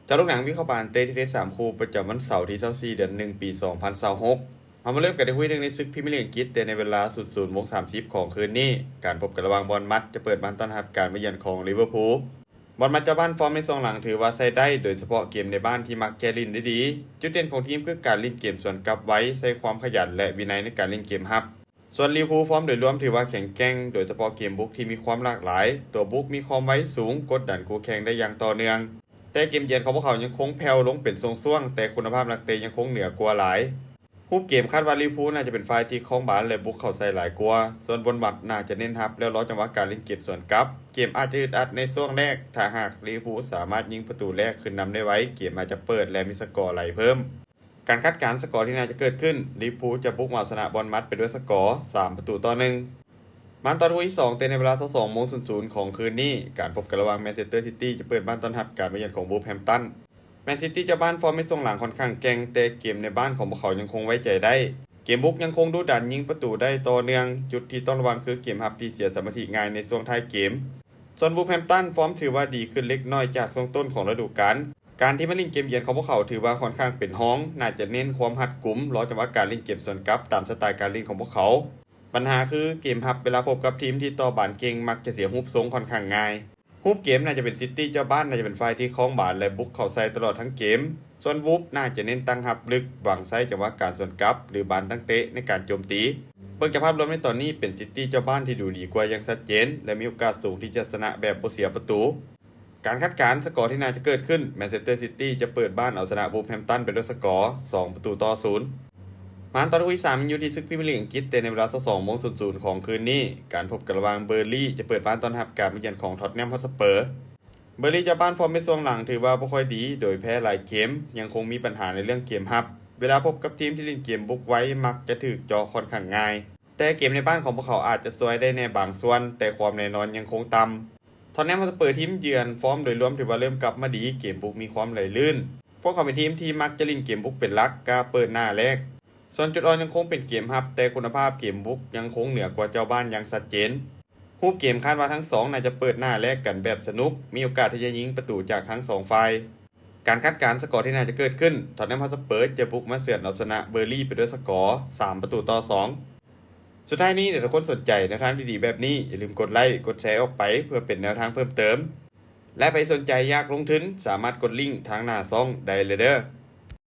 ເຈາະລູກໜັງວິເຄາະບານເຕະທີ່ເດັດສາມຄູ່ປະຈຳວັນເສົາທີຊາວສີ່ເດືອນໜຶ່ງປີສອງພັນຊາວຫົກ ເຮົາມາເລີ່ມກັນດ້ວຍຄູ່ໜຶ່ງໃນສຶກພຣີເມຍລີກອັງກິດ ແຕ່ໃນເວລາສູນສູນໂມງສາມສິບຂອງຄືນນີ້ ການພົບກັນລະຫວ່າງບອນມັດຈະເປີດບ້ານຕ້ອນຮັບການມາຢ້ຽມຂອງລິເວີພູ ບອນມັດເຈົ້າບ້ານຟອມໃນຊ່ວງຫຼັງຖືວ່າໃຊ້ໄດ້ ໂດຍສະເພາະເກມໃນບ້ານທີ່ມັກຈະຫຼິ້ນໄດ້ດີ. ຈຸດເດັ່ນຂອງທີມຄືການຫຼິ້ນເກມສວນກັບໄວ, ໃຊ້ຄວາມຂະຫຍັນ ແລະ ວິໄນໃນການຫຼິ້ນເກມຮັບ. ສ່ວນລິເວີພູຟອມໂດຍລວມຖືວ່າແຂງແກ່ງ, ໂດຍສະເພາະເກມບຸກທີ່ມີຄວາມຫຼາກຫຼາຍ, ຕົວບຸກມີຄວາມໄວສູງ, ກົດດັນຄູ່ແຂ່ງໄດ້ຢ່າງຕໍ່ເນື່ອງ. ແຕ່ເກມຢ້ຽມຂອງພວກເຂົາຍັງຄົງແຜ່ວລົງເປັນຊ່ວງໆ, ແຕ່ຄຸນນະພາບນັກເຕະຍັງຄົງເໜືອກວ່າຫຼາຍ. ຮູບເກມຄາດວ່າລິເວີພູນ໌ພູລໜ້າຈະເປັນຝ່າຍທີ່ຄອງບານ ແລະ ບຸກເຂົ້າໃສ່ຫຼາຍກວ່າ, ສ່ວນບອນມັດໜ້າຈະເນັ້ນຮັບ ແລ້ວລໍຈັງຫວະການຫຼິ້ນເກມສວນກັບ. ເກມອາດຈະອຶດອັດໃນຊ່ວງແລກ, ຖ້າຫາກລິເວີພູນ໌ພູລສາມາດຍິງປະຕູແລກຂຶ້ນນຳໄດ້ໄວ, ເກມອາດຈະເປີດ ແລະ ມີສະກໍໄຫຼເພີ່ມ. ການຄາດການສະກໍທີ່ໜ້າຈະເກີດຂຶ້ນ, ລິເວີພູນ໌ພູລຈະບຸກມາເອົາຊະນະບອນມັດໄປດ້ວຍສະກໍສາມປະຕູຕໍ່ໜຶ່ງ. ມາຕໍ່ຄູ່ທີສອງ ເຕະໃນເວລາຊາວສອງໂມງສູນສູນຂອງຄືນນີ້, ການພົບກັນລະຫວ່າງແມນເຊສເຕີຊິຕີ້ຈະເປີດບ້ານຕ້ອນຮັບການມາຢ້ຽມຂອງວູບແຮມຕັນ. ແມນຊິຕີ້ເຈົ້າບ້ານຟອມໃນຊ່ວງຫຼັງຂ້ອນຂ້າງແກ່ງ, ແຕ່ເກມໃນບ້ານຂອງພວກເຂົາຍັງຄົງໄວ້ໃຈໄດ້. ເກມບຸກຍັງຄົງດຸດັນ, ຍິງປະຕູໄດ້ຕໍ່ເນື່ອງ. ຈຸດທີ່ຕ້ອງລະວັງຄືເກມຮັບທີ່ເສຍສາມາທິງ່າຍໃນຊ່ວງທ້າຍເກມ. ສ່ວນວູບແຮມຕັນຟອມຖືວ່າດີຂຶ້ນເລັກນ້ອຍຈາກຊ່ວງຕົ້ນຂອງລະດູການ. ການທີ່ມາຫຼິ້ນເກມຢ້ຽມຂອງພວກເຂົາຖືວ່າຂ້ອນຂ້າງເປັນຮອງ, ໜ້າຈະເນັ້ນຄວາມຮັດກຸມ, ລໍຈັງຫວະການຫຼິ້ນເກມສວນກັບຕາມສະໄຕການຫຼິ້ນຂອງພວກເຂົາ. ບັນຫາຄືເກມຮັບເວລາພົບກັບທີມທີ່ຕໍ່ບານເກັ່ງມັກຈະເສຍຮູບຊົງຂ້ອນຂ້າງງ່າຍ. ຮູບເກມໜ້າຈະເປັນຊິຕີ້ເຈົ້າບ້ານ ໜ້າຈະເປັນຝ່າຍທີ່ຄອງບານ ແລະ ບຸກເຂົ້າໃສ່ຕະຫຼອດທັງເກມ. ສ່ວນວູບໜ້າຈະເນັ້ນຕັ້ງຮັບເລິກ, ຫວັງໃຊ້ຈັງຫວະການສວນກັບ ຫຼື ບານຕັ້ງເຕະໃນການໂຈມຕີ. ເບິ່ງຈາກພາບລວມໃນຕອນນີ້, ເປັນຊິຕີ້ເຈົ້າບ້ານທີ່ດູດີກວ່າຢ່າງຊັດເຈນ ແລະ ມີໂອກາດສູງທີ່ຈະຊະນະແບບບໍ່ເສຍປະຕູ. ການຄາດການສະກໍທີ່ໜ້າຈະເກີດຂຶ້ນ, ແມນເຊສເຕີຊິຕີ້ຈະເປີດບ້ານເອົາຊະນະວູບແຮມຕັນໄປດ້ວຍສະກໍສອງປະຕູຕໍ່ສູນ. ມາຕໍ່ຄູ່ທີສາມ ຍັງຢູ່ທີ່ສຶກພຣີເມຍລີກອັງກິດ, ແຕ່ໃນເວລາຊາວສອງໂມງສູນສູນຂອງຄືນນີ້, ການພົບກັນລະຫວ່າງເບີລີຈະເປີດບ້ານຕ້ອນຮັບການມາຢ້ຽມຂອງທອດແນມຮອດສະເປີ. ເບີລີເຈົ້າບ້ານຟອມໃນຊ່ວງຫຼັງຖືວ່າບໍ່ຄ່ອຍດີ, ໂດຍແພ້ຫຼາຍເກມ, ຍັງຄົງມີບັນຫາໃນເລື່ອງເກມຮັບ. ເວລາພົບກັບທີມທີ່ຫຼິ້ນເກມບຸກໄວ, ມັກຈະຖືກເຈາະຂ້ອນຂ້າງງ່າຍ. ແຕ່ເກມໃນບ້ານຂອງພວກເຂົາອາດຈະຊ່ວຍໄດ້ແນ່ບາງສ່ວນ, ແຕ່ຄວາມແນ່ນອນຍັງຄົງຕ່ຳ. ທອດແນມຮອດສະເປີທີມເຢືອນ ຟອມໂດຍລວມຖືວ່າເລີ່ມກັບມາດີ, ເກມບຸກມີຄວາມໄຫຼລື່ນ. ພວກເຂົາເປັນທີມທີ່ມັກຈະຫຼິ້ນເກມບຸກເປັນຫຼັກ, ກ້າເປີດໜ້າແລກ. ສ່ວນຈຸດອ່ອນຍັງຄົງເປັນເກມຮັບ, ແຕ່ຄຸນນະພາບເກມບຸກຍັງຄົງເໜືອກວ່າເຈົ້າບ້ານຢ່າງຊັດເຈນ. ຮູບເກມຄາດວ່າທັງສອງໜ້າຈະເປີດໜ້າແລກກັນແບບສະໜຸກ, ມີໂອກາດທີ່ຈະຍິງປະຕູຈາກທັງສອງຝ່າຍ. ການຄາດການສະກໍທີ່ໜ້າຈະເກີດຂຶ້ນ, ທອດແນມຮອດສະເປີຈະບຸກມາເສືອນເອົາຊະນະເບີລີໄປດ້ວຍສະກໍສາມປະຕູຕໍ່ສອງ. ສຸດທ້າຍນີ້, ຖ້າທຸກຄົນສົນໃຈແນວທາງດີໆແບບນີ້, ຢ່າລືມກົດໄລກ໌ ກົດແຊອອກໄປ ເພື່ອເປັນແນວທາງເພີ່ມເຕີມ. ແລະ ໃຜສົນໃຈຢາກລົງທຶນ, ສາມາດກົດລິ້ງທາງໜ້າຊ່ອງໄດ້ເລີຍເດີ້.